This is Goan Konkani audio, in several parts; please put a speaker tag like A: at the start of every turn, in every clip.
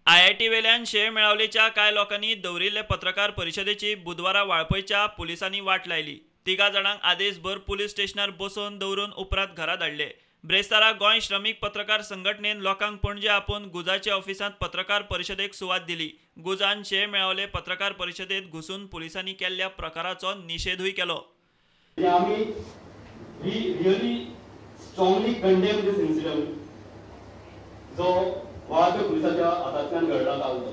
A: आयआयटी वेल्यान शेळ मेळावलेच्या कांय लोकांनी दवरिल्ले पत्रकार परिशदेची बुधवारा वाळपयच्या पुलिसांनी वाट लायली. 3 जाणांक आदेशभर पुलीस स्टेशनार बसोवन दवरून उपरांत घरा धाडले. ब्रेस्तारा गोंय श्रमीक पत्रकार संघटनेन लोकांक पणजे आपोवन गुजाच्या ऑफिसांत पत्रकार परिशदेक सुवात दिली. गुजान शेळ मेळावले पत्रकार परिशदेत घुसून पुलिसांनी केल्ल्या प्रकाराचो निशेधूय केलो.
B: आमी we really strongly condemn this incident जो वाळपय पुलिसाच्या हातांतल्यान घडला कालचो.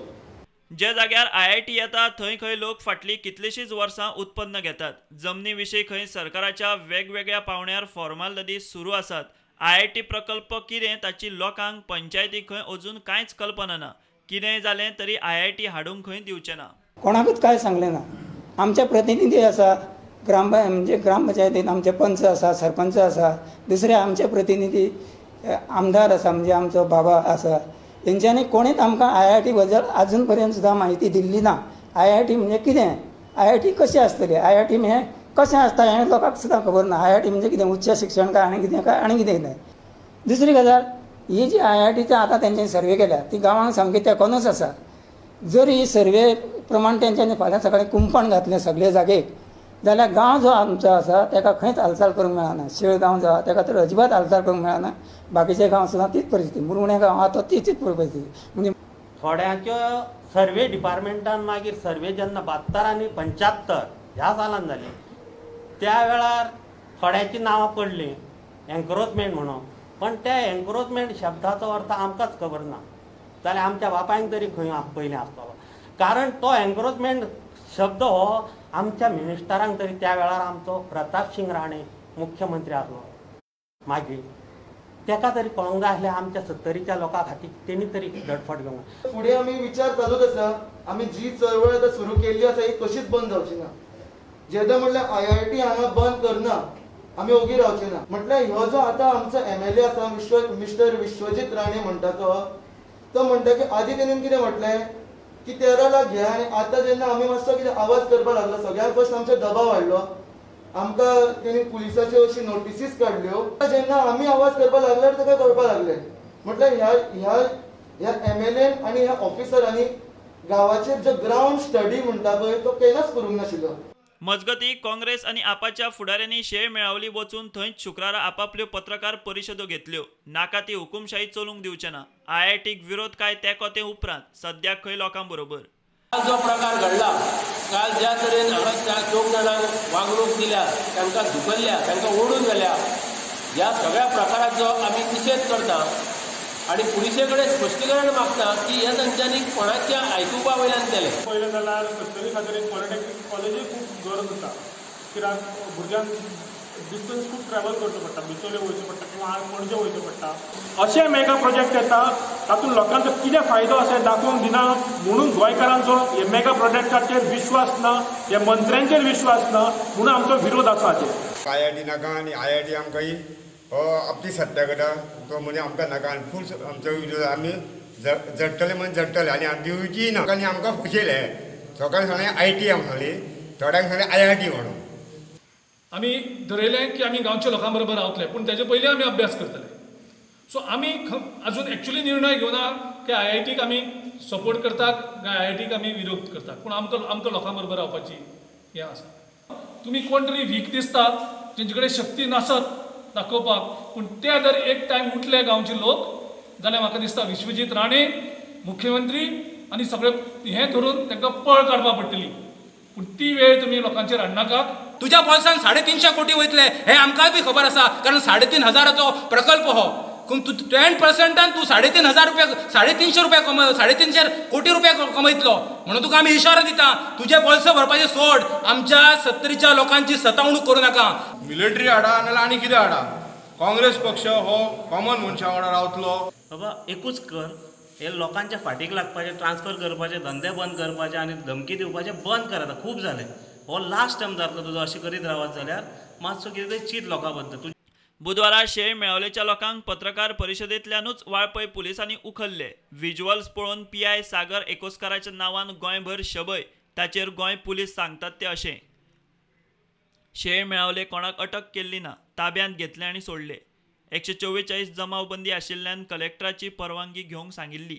A: जे जाग्यार आयआयटी येता थंय खंय लोक फाटलीं कितलींशींच वर्सां उत्पन्न घेतात. जमनी विशीं खंय सरकाराच्या वेगवेगळ्या पावंड्यार फॉर्मालदी सुरू आसात. आयआयटी प्रकल्प कितें ताची लोकांक पंचायती खंय अजून कांयच कल्पना ना. कितेंय जालें तरी आयआयटी हाडूंक खंय दिवचें ना.
C: कोणाकूच कांय सांगलें ना. आमचे प्रतिनिधी आसा ग्राम म्हणजे ग्रामपंचायतीन आमचे पंच आसा, सरपंच आसा, दुसरे आमचे प्रतिनिधी आमदार आसा म्हणजे आमचो बाबा आसा. तेंच्यांनी कोणीच आमकां आयआयटी बद्दल आजून पर्यंत सुद्दां म्हायती दिल्ली ना. आयआयटी म्हणजे कितें, आयआयटी कशी आसतली, आयआयटी हें कशें आसता हें लोकांक सुद्दां खबर ना. आयआयटी म्हणजे कितें, उच्च शिक्षण काय आनी कितें काय आनी कितें कितें. दुसरी गजाल, ही जी आयआयटीची आतां तेंच्यांनी सर्वे केल्या ती गांवांक सामकी तेंकोनूच आसा. जर ही सर्वे प्रमाण तेंच्यांनी फाल्यां सकाळीं कुंपण घातलें सगळे जागेक जाल्यार गांव जो आमचो आसा ताका खंयच हालचाल करूंक मेळना. शेळ गांव जो आसा ताका तर अजिबात हालचाल करूंक मेळना. बाकीचे गांव सुद्दां तीच परिस्थिती, मुरगुणे गांव आसा तो तीच परिस्थिती. म्हणजे
D: थोड्यांच्यो सर्वे डिपार्टमेंटान मागीर सर्वे जेन्ना 72 आनी 75 ह्या सालान जाली त्या वेळार थोड्यांची नांवां पडलीं एन्क्रोचमेंट म्हणून, पण त्या एन्क्रोचमेंट शब्दाचो अर्थ आमकांच खबर ना जाल्यार आमच्या बापायन तरी खंय पयलीं आसतलो, कारण तो एन्क्रोचमेंट शब्द हो आमच्या मिनिस्टरांक तरी त्या वेळार आमचो प्रताप सिंह राणे मुख्यमंत्री आसलो, मागीर तेका तरी कळोंक जाय आसलें आमच्या सत्तरीच्या लोकां खातीर तेणी तरी धडपड घेवंक.
E: फुडें आमी विचार चालूच आसा. आमी जी चळवळ आतां सुरू केल्ली आसा ही कशीच बंद जावची ना. जेन्ना म्हटल्यार आयआयटी हांगा बंद करना आमी ओगी रावचे ना. म्हटल्यार ह्यो जो आतां आमचो एमएलए आसा मिस्टर विश्वजीत राणे म्हणटा तो म्हणटा की आदी तेणेन कितें म्हटलें की 13 लाख घे, आनी आतां जेन्ना आमी मातसो कितें आवाज करपाक लागलो सगळ्यांत फर्स्ट आमचो दबाव हाडलो, आमकां तेणी पुलिसाच्यो अशी नोटिसीस काडल्यो. जेन्ना आमी आवाज करपाक लागल्यार ताका कळपाक लागलें. म्हटल्यार ह्या ह्या ह्या एमएलएन आनी ह्या ऑफिसरांनी गांवाचेर जो ग्रावंड स्टडी म्हणटा पळय तो केन्नाच करूंक नाशिल्लो.
A: मजगती काँग्रेस आनी आपाच्या फुडाऱ्यांनी शेळ मेळावली वचून थंयच शुक्रारा आपापल्यो पत्रकार परिशदो घेतल्यो. नाका ती हुकुमशाही चलूंक दिवचे ना. आयआयटीक विरोध काय तेंको ते उपरांत, सद्याक खंय लोकां बरोबर.
F: काल जो प्रकार घडला, काल ज्या तरेन हांगा त्या 2 जाणांक वागणूक दिल्या, तांकां धुकल्ल्या, तांकां ओडून घाल्या, ह्या सगळ्या प्रकाराचो आमी निशेध करता आनी पुलिसे कडेन स्पश्टीकरण मागता की हे तांच्यांनी कोणाच्या आयकुपा वयल्यान केलें.
G: पळयलें जाल्यार सत्तरी खातीर एक पॉलिटेक्नीक कॉलेजूय खूब गरज आसा, कित्याक भुरग्यांक डिस्टन्स खूब ट्रॅवल करचो पडटा, बिचोले वयचें पडटा किंवा पणजे वयचें पडटा. अशे मेगा प्रोजेक्ट येता तातूंत लोकांचो कितें फायदो आसा दाखोवंक दिना, म्हणून गोंयकारांचो हे मेगा प्रोजेक्टाचेर विश्वास ना, हे मंत्र्यांचेर विश्वास ना, म्हणून आमचो विरोध आसा हाचेर.
H: आयआयटी नाका आनी आयआयटी आमकां ही आपली सत्ता करता तो म्हणजे आमकां नाका आनी फूल आमचो विरोध. आमी जडटले म्हणून जडटले आनी दिवची ना. आनी आमकां फसयले, सगळ्यांक सांगलें IT आमकां सांगली, थोड्यांक सांगलें आयआयटी म्हणून.
I: आमी धरयलें की आमी गांवच्या लोकां बरोबर रावतले, पूण तेजे पयलीं आमी अभ्यास करतले. सो आमी अजून एक्चुली निर्णय घेवना की आयआयटीक आमी सपोर्ट करतात काय आयआयटीक आमी विरोध करतात, पूण आमकां आमकां लोकां बरोबर रावपाची हें आसा. तुमी कोण तरी वीक दिसता तेंचे कडेन शक्ती नासत दाखोवपाक, पूण ते जर एक टायम उठले गांवचे लोक जाल्यार म्हाका दिसता विश्वजीत राणे मुख्यमंत्री आनी सगळे हें धरून तांकां पळ काडपाक पडटली. पूण ती वेळ तुमी लोकांचेर हाडनाका.
J: तुज्या बोल्सान 350 कोटी वयतले हें आमकांय बी खबर आसा, कारण 3500 प्रकल्प हो. तूं 10% तूं 3500 रुपया 350 रुपया कमय, 350 कोटी रुपया कमयतलो. म्हणून तुका आमी इशारो दिता, तुजे बोल्स भरपाचें सोड, आमच्या सत्तरीच्या लोकांची सतावणूक करूं नाका.
K: मिलिटरी हाडा नाल्यार आनी कितें हाडा, काँग्रेस पक्ष हो कॉमन मनशा वांगडा रावतलो.
L: बाबा एकूच कर, हे लोकांच्या फाटीक लागपाचे, ट्रान्सफर करपाचे, धंदे बंद करपाचे आनी धमकी दिवपाचे बंद कर. आतां खूब जालें, हो लास्ट टर्म जातलो तुजो. अशें करीत रावत जाल्यार मातसो कितें तरी चीत लोकां बद्दल.
A: बुधवारा शेळ मेळावलेच्या लोकांक पत्रकार परिशदेंतल्यानूच वाळपय पुलिसांनी उखल्ले. व्हिज्युअल्स पळोवन पीआय सागर एकोस्काराच्या नांवान गोंयभर शबय, ताचेर गोंय पुलीस सांगतात ते अशें. शेळ मेळावले कोणाक अटक केल्ली ना, ताब्यांत घेतले आनी सोडले. 144 जमावबंदी आशिल्ल्यान कलेक्टराची परवानगी घेवंक सांगिल्ली.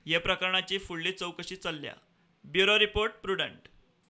A: हे प्रकरणाची फुडली चवकशी चल्ल्या. Bureau report, Prudent.